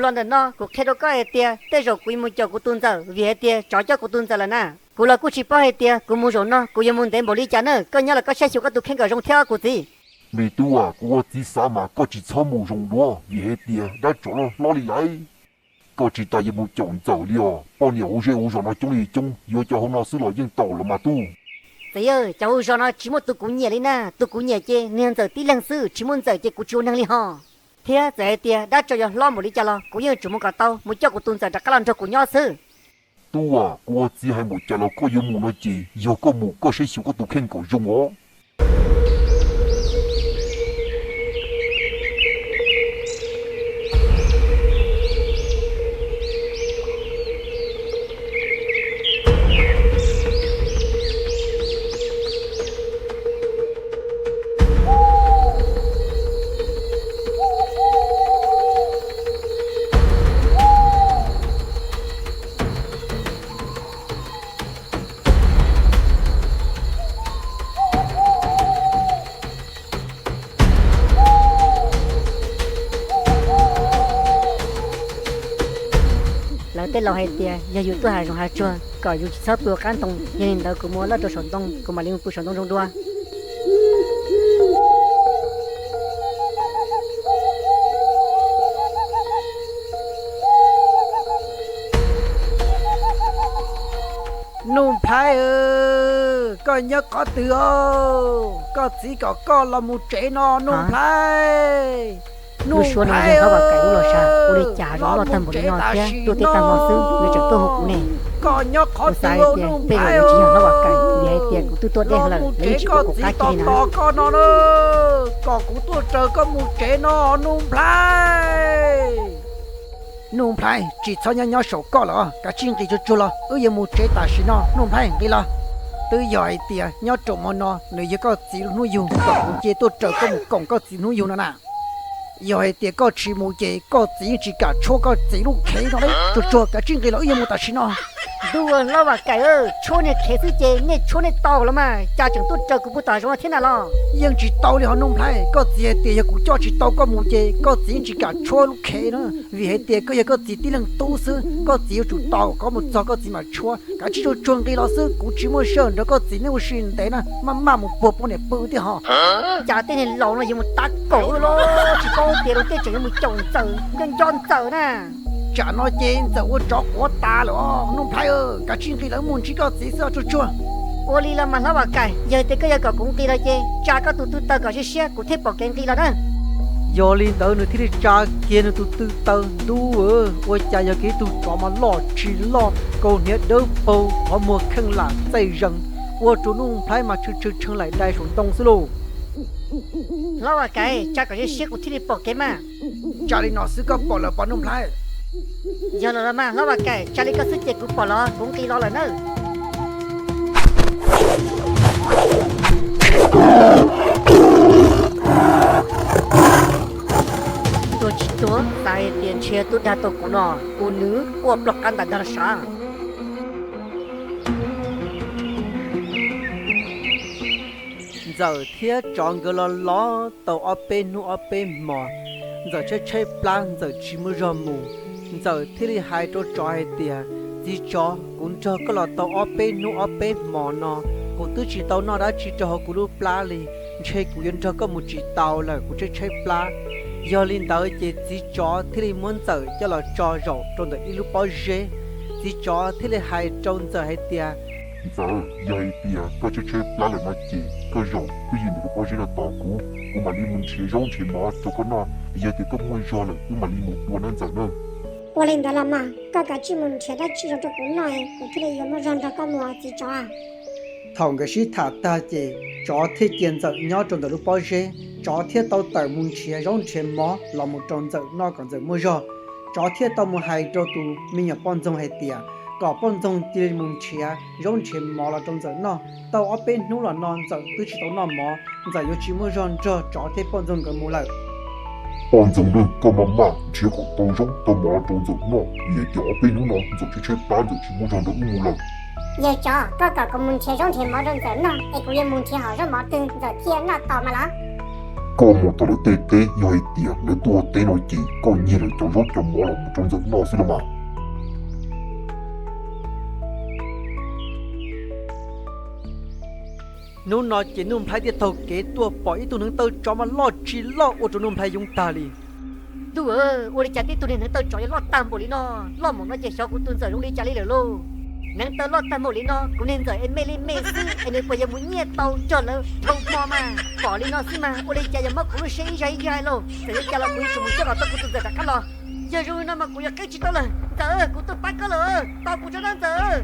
Los ntawm no kuv qhia rau koj hais tias tej zaum kuv yuav mus caum kuv tus ntxawm vim hais tias tsov coj kuv tus ntxawm lawm na. Kuv los kuj tsis paub hais tias kuv mus zaum no kuv yuav mus ntev npaum li cas na, koj nyob los koj saib xyuas koj tus kheej kom zoo thiab kuv txiv. Me tub, kuv ua txiv xav mas koj tsis txhob mus zoo dua vim hais tias dab tsov loj hlob li lawm. Koj tsis tas yuav mus caum ntxawm li os, poj niam hauv zej hauv zos no coob li coob, yuav cov hauv no xwb los yeej tau los mas tub. Txiv, cov hauv zos no tsis muaj tus kuv nyiam li na, tus kuv nyiam ces niag ntxawm tib leeg xwb, tsis muaj ntxawm ces kuv tsis ua neeg li ho. Thiab txawm hais tias dab tsov yuav hlob npaum li cas los kuv yeej tsum mus kom tau, mus coj kuv tus ntxawm rov qab los nrog kuv nyob xwb. Tub, kuv ua txiv hais npaum cas los koj yuav mus no ces yog koj mus koj saib xyuas koj tus kheej kom zoo os. Lawv tej laus hais tias yog yus tuaj hav zoov hav tsuag kom yus tsis txhob pw qab ntoo, yog li ntawd kuv mus ua laj rau saum ntoo, kuv mam li mus pw saum ntoo zoo dua. Nuj Nplhaib, koj nyob qhov twg os? Koj txiv kom koj los mus tsev no Nuj Nplhaib. Lub suab no yog Hlob Vam Kaim lub los sas, ua li cas hav zoov loj tag npaum li no thiab tuaj teb tag hmo xwb nws tseem tuaj hu kuv ne? Koj nyob qhov twg Nuj Nplhaib? Tsis yog Hlob Vam Kaim, vim hais tias kuv twb tuaj deb lawm, lawv yeej tsis pub kuv qab kiag li na. Koj nyob qhov twg Nuj Nplhaib? Koj txiv tos tos koj no na. Koj kuv tuaj raws koj mus tsev no Nuj Nplhaib. Nuj Nplhaib, tsis txhob nyob nyob saum koj lawm, kav tsij nqis tsuag tsuag los, wb yuav mus tsev tam sim no, Nuj Nplhaib nqis los. Twb yog hais tias nyob rau hmo no nws yog koj txiv lub hnub yug kom kuv cia tuaj raws koj mus koom koj txiv hnub yug no na. Yog hais tias koj tsis mus ces koj txiv yeej tsis kam tshuab koj txiv lub khev no li. Tsuag tsuag kav tsij nqis los wb yuav mus tam sim no. Ntuj, Hlob Vam Kaim, tshuab niag khev xwb ces nej tshuab nej tau los mas, cas tseem tuaj raws kuv puag tom hav zoov no thiab na los? Yeej tsis tau li ho Nuj Nplhaib, koj txiv hais tias yog kuv coj tsis tau koj mus ces koj txiv yeej tsis kam tshuab lub khev na, vim hais tias koj yog koj txiv tib leeg tub xwb, koj txiv yuav tsum tau, koj mus txog koj txiv mam tshuab. Kav tsij tsuag tsuag nqis los xwb, kuv tsis muaj sij hawm nrog koj txiv nej ua si ntev na, maj maj mus puag poj niam pw thiab ho. Cas tej niag laus no yuav mus tab kaum los tsis paub tias luag tej tseem yuav mus caum ntxawm, nco nco ntxawm na. Tsam no ces ntxawm ua tsov quav tas lawm os Nuj Nplhaib, kav tsij nqis los wb mus ntsib koj txiv xwb os tsuag tsuag. Ua li los mas Hlob Vam Kaim, yog tias koj yuav kom kuv nqis los ces tsa koj tus tw taw kom siab siab kuv thiaj pom kev nqis los na. Yog li ntawd nws thiaj li tsa kiag nws tus tw taw ntuj, ua cas yog kiag ib tug tsov mas loj tsis loj, kaus hniav dawb paug, qhov muag kheej lam txaij zees, ua rau Nuj Nplhaib mas tshee tshee laim dai saum ntoo xwb lauj. Hlob Vam Kaim, tsa kom siab siab kuv thiaj li pom kev mas. Tsa li no xwb koj pom lawm pom Nuj Nplhaib? Yog los los mas Hlob Vam Kaim, tsa li koj xwb ces kuv pom los kuv nqis los lawm nawb. Tuag tsis tuag, xav hais tias ntshe tuaj dag tau kuv no, kuv nws quaj ploj qab ntais dag los sav. Ntxawm thiab tsov nkawd los los tau ob peb hnub ob peb hmos, Ntxawm tshaib tshaib plab, Ntxawm tsis muaj zog mus. Ntxawm thiaj li hais rau tsov hais tias, txiv tsov, kuv nrog koj los tau ob peb hnub ob peb hmos no, kuv twb tsis tau noj dab tsi rau hauv kuv lub plab li, ntshe kuv yuav nrog koj mus tsis tau lawm, kuv tshaib tshaib plab. Yog li ntawd ces txiv tsov thiaj li muab Ntxawm coj los tso zaum rau ntawm ib lub pob zeb. Txiv tsov thiaj li hais rau Ntxawm hais tias, Ntxawm, yog hais tias koj tshaib tshaib plab lawm no ces koj zaum twj ywm ntawm lub pob zeb no tos kuv, kuv mam li mus nrhiav zaub nrhiav mov rau koj noj, yog tias koj muaj zog lawm wb mam li mus dua nawb Ntxawm nawb. Ua li ntawd los mas koj kav tsij mus nrhiav dab tsi zoo rau kuv noj, kuv thiaj li yuav muaj zog nrog koj mus txiv tsov. Thaum nkawd sib tham tag ces tsov thiaj cia Ntxawm nyob rau ntawm lub pob zeb, tsov thiaj tau tawm mus nrhiav zaub nrhiav mov los mus rau Ntxawm noj kom Ntxawm muaj zog. Tsov thiaj tau mus hais rau tus me nyuam poj ntxoog hais tias, kom poj ntxoog cia li mus nrhiav zaub nrhiav mov los rau Ntxawm noj, tau ob peb hnub los no Ntxawm twb tsis tau noj mov, Ntxawm yuav tsis muaj zog nrog tsov thiab poj ntxoog nkawd mus lawm. Poj ntxoog, koj maj maj nrhiav kom tau zaub tau mov los rau Ntxawm noj, vim tias ob peb hnub no Ntxawm tshaib tshaib plab, Ntxawm tsis muaj zog nrog wb mus lawm. Yawg tsov, koj kom kuv mus nrhiav zaub nrhiav mov rau Ntxawm noj es kuv yuav mus nrhiav hom zaub mov twg Ntxawm thiaj noj tos mas los? Koj mus tom lawv tej teb, yog hais tias lawv tuaj teb no ces koj nyiag lawv cov zaub cov mov los mus rau Ntxawm noj xwb los mas. Hnub no ces Nuj Nplhaib thiaj taug kev tuaj pom ib tug hneev taw tsov mas loj tsis loj ua rau Nuj Nplhaib yoob tag li. Ntuj, ua li cas tib tug niag hneev taw tsov yuav loj tag npaum li no? Loj npaum no ces xyov kuv tus Ntxawm zoo li cas li lawm lauj. Hneev taw loj tag npaum li no, kuv niag Ntxawm es me li me xwb es nws puas yuav mus nyiaj tau cog lawv dhau hmo mas? Pom li no xwb mas ua li cas yog muab kuv lub siab ib zag ib zag lauj. Txawm li cas los kuv yuav tsum mus coj kom tau kuv tus Ntxawm rov qab los. Yog zoo li no mas kuv yuav qhib tsis tau lawm. Ntxawm, kuv tuaj pab koj lawm, tos kuv tso na Ntxawm.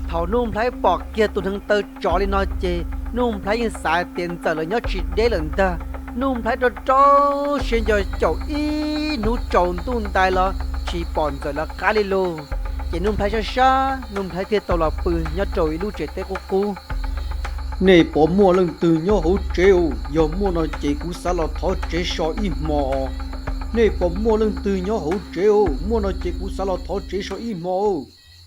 Thaum Nuj Nplhaib pom kiag tus hneev taw tsov li no ces Nuj Nplhaib yeej xav tias Ntxawm lawv nyob tsis deb lawm ntag. Nuj Nplhaib rau rau siab nco caum ib hnub tsaus ntuj ntais los tsis pom Ntxawm lawv qab li lauj. Ces Nuj Nplhaib sab sab, Nuj Nplhaib thiaj tau los pw nyob rau ib lub tsev teb qub qub. Nej puas muaj leej twg nyob hauv tsev os? Yog muaj no ces kuv xav los thov tsev so ib hmo os. Nej puas muaj leej twg nyob hauv tsev os? Muaj no ces kuv xav los thov tsev so ib hmo os.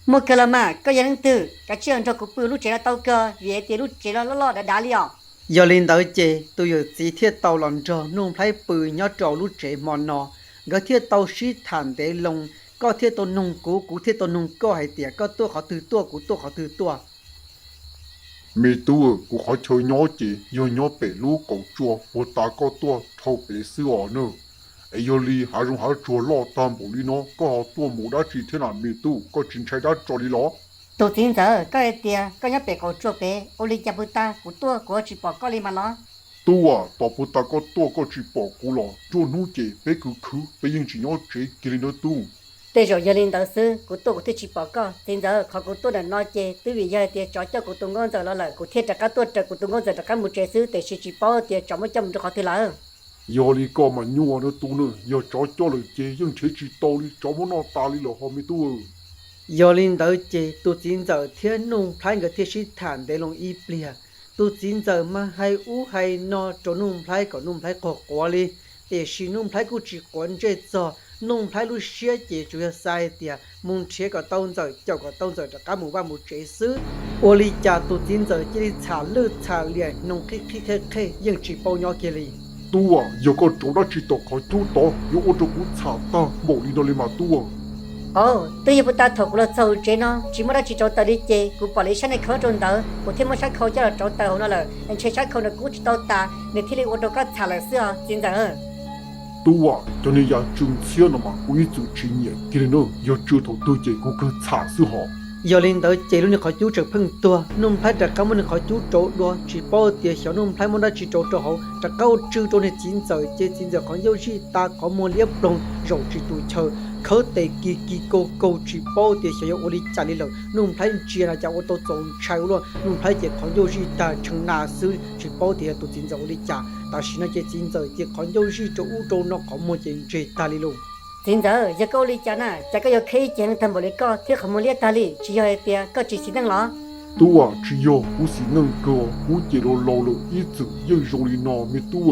Muaj kiag los mas, koj yog leej twg? Kav tsij los nrog kuv pw lub tsev no tau kawg, vim hais tias lub tsev no loj loj dav dav li os. Yog li ntawd ces tus yawm txiv thiaj tau los nrog Nuj Nplhaib pw nyob rau lub tsev hmo no. Nkawd thiaj tau sib tham ntev loo, koj thiaj tau noog kuv, kuv thiaj tau noog koj hais tias koj tuaj qhov twg tuaj, kuv tuaj qhov twg tuaj. Me tub, kuv qhov chaw nyob ces yog nyob pem lub qaum tsua, puag ta koj tuaj dhau pem xwb os na. Es yog li hav zoov hav tsuag loj tag npaum li no, koj ho tuaj mus dab tsi thiab na me tub, koj tsis ntshai dab tsi li los? Tus txiv ntxawm, koj hais tias koj nyob pem qaum tsua pem, ua li cas puag ta kuv tuaj kuv ho tsis pom koj li mas los? Tub, tos puag ta koj tuaj koj tsis pom kuv los? Nruab hnub ces peb khwv khwv, peb yeej tsis nyob tsev kiag li na tub. Tej zaum yog li ntawd xwb, kuv tuaj kuv thiaj tsis pom koj. Txiv ntxawm, qhov kuv tuaj ntawm no ces twb vim yog hais tias tsov coj kuv tus nkauj ntxawm los lawm, kuv thiaj rov qab tuaj raws kuv tus nkauj ntxawm rov qab mus tsev xwb, tiam sis tsis paub tias tsov muab coj mus rau qhov twg lawm. Yog li koj mas nyuaj na tub na, yog tsov coj lawm ces yeej nrhiav tsis tau li, tsov muab noj tas li lawm ho me tub. Yog li ntawd ces tus txiv ntxawm thiab Nuj Nplhaib nkawd thiaj sib tham ntev loo ib pliag. Tus txiv ntxawm mas hais ub hais no rau Nuj Nplhaib kom Nuj Nplhaib quag quav li, tiam sis Nuj Nplhaib kuj tsis quav ntsej txog. Nuj Nplhaib lub siab ces tsuas yog xav hais tias mus nrhiav kom tau ntxawm, caum kom tau ntxawm rov qab mus vaj mus tsev xwb. Ua li cas tus txiv ntxawm cia li txham lwj txham liam hnoos qhib qhib qhej qhej yeej tsis paub nyob kiag li. Tub, yog koj rauv dab tsi tom qhov cub tod yuav ua rau kuv txham tag npaum li no li mas tub? Au, twb yog puag ta thaum kuv los txog hauv tsev no tsis muaj dab tsi rauv taws li ces kuv pom lawv ib sab neeg khawb rau ntawd, kuv thiaj muab sab khau coj los rauv taws hauv no lawm, ntshe sab khau no kub tsis tau tas nws thiaj li ua rau koj txham lawm xwb os txiv ntxawm. Tub, cov niag yam tsw ntxhiab no mas kuv ib txwm tsis nyiam kiag li na, yog tsw thaum twg ces kuv kawg txham xwb hos. Yog li ntawd ces lub niag qhov cub tseem pheej tuag, Nuj Nplhaib rov qab muab niag qhov cub rauv dua, tsis paub tias xyov Nuj Nplhaib muab dab tsi rauv rau hauv, rov qab ua tsw rau niag txiv ntxawm ces txiv ntxawm qhov ncauj zij tas qhov muag liab ploog zaum tsis tus chaw, khawb tes kis kis kaus kaus tsis paub tias xyov yuav ua li cas li lawm. Nuj Nplhaib ntsia no cas ua tau txaus ntshai ua luaj, Nuj Nplhaib ces qhov ncauj zij tag tshee na xwb tsis paub tias yog tus txiv ntxawm ua li cas. Tam sim no ces txiv ntxawm ces qhov ncauj zij rau ub rau no qhov muag ces ntseg tag li lauj. Txiv ntxawm, yog koj ua li cas na, cas koj yuav khib ceev tag npaum li koj thiab qhov muag liab tag li, tsis yog hais tias koj tsis xis neej los? Tub, tsis yog kuv xis neej kawg, kuv ces laus laus lawm ib txwm yeej zoo li no me tub.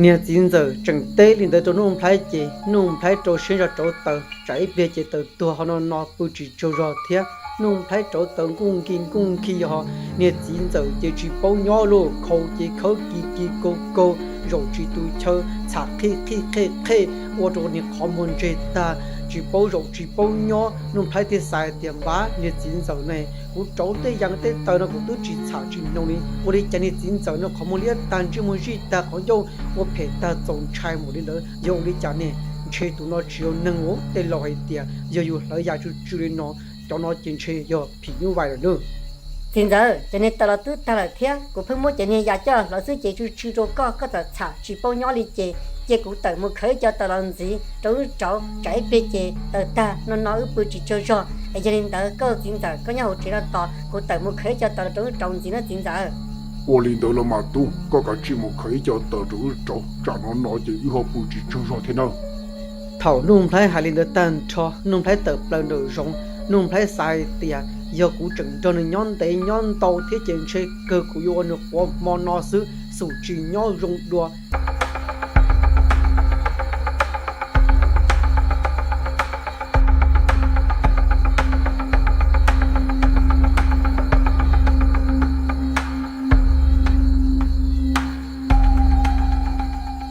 Niag txiv ntxawm tseem teb li ntawd rau Nuj Nplhaib ces Nuj Nplhaib rau siab zog rauv taws, tsam ib pliag ces taws tuag ho no no pw tsis tsaug zog thiab. Nuj Nplhaib rauv taws nkuj nkig nkuj nkig ho, niag txiv ntxawm ces tsis paub nyob lauj, khau ces khawb kis kis kaus kaus zaum tsis tus chaw, txham qhij qhij qhej qhej ua rau niag qhov muag ntseg tag, tsis paub zaum tsis paub nyob. Nuj Nplhaib thiaj xav tias npab niag txiv ntxawm ne, kuv rauv tej yas tej taws no kuv twb tsis txham tsis hnoos li, ua li cas niag txiv ntxawm no qhov muag liab tag ntsej muag zij tag qhov ncauj ua phem tag txaus ntshai npaum li ntawd, yog ua li cas ne? Ntshe tus no tsis yog neeg, tej laus hais tias yog yus hlawv yas tsw tsw li no, cov no ces ntshe yog phim nyuj vais lawm nawb. Txiv ntxawm, cov niag taws los twb tag lawm thiab, kuv pheej muab cov niag yas coj hlawv xwb ces tsw tsw rau koj, koj txawm txham tsis paub nyob li ces cia kuv tawm mus khaws ib co taws los ntxiv rau wb rauv, tsam ib pliag ces taws tag no no wb pw tsis tsaug zog. Es yog li ntawd koj txiv ntxawm koj nyob hauv tsev no tos, kuv tawm mus khaws ib co taws los rau wb rauv ntxiv nawb txiv ntxawm. Ua li ntawd los mas tub, koj kav tsij mus khaws ib co taws rau wb rauv, tsam no no ces wb ho pw tsis tsaug zog thiab nawb. Thaum Nuj Nplhaib hais li ntawd tag nrho, Nuj Nplhaib tawm plaws nraum zoov, Nuj Nplhaib xav hais tias yog kuv tseem nrog nws nyob ntev nyob ntau thiab ces ntshe kawg kuv yuav ua nws quav hmo no xwb, xum tsis nyob zoo dua.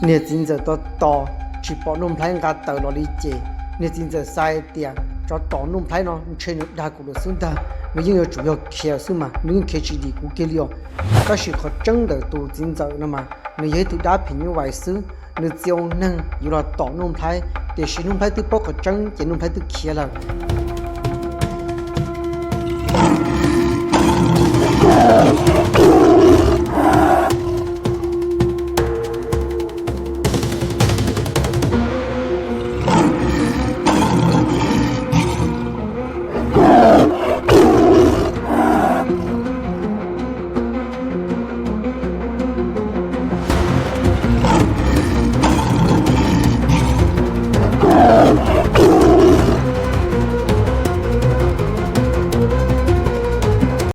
Niag txiv ntxawm tos tos tsis pom Nuj Nplhaib nqa taws los li ces niag txiv ntxawm xav hais tias tsov tom Nuj Nplhaib no ntshe nws dag kuv lawm xwb ntag, nws yeej yuav tsum yog khiav xwb mas nws yeej khiav tsis dim kuv kiag li os. Tab sis qhov tseeb ntawm tus txiv ntxawm no mas nws yog ib tug dab phim nyuj vais xwb, nws txiv ua neeg yuav los tom Nuj Nplhaib, tiam sis Nuj Nplhaib twb paub qhov tseeb ces Nuj Nplhaib twb khiav lawm.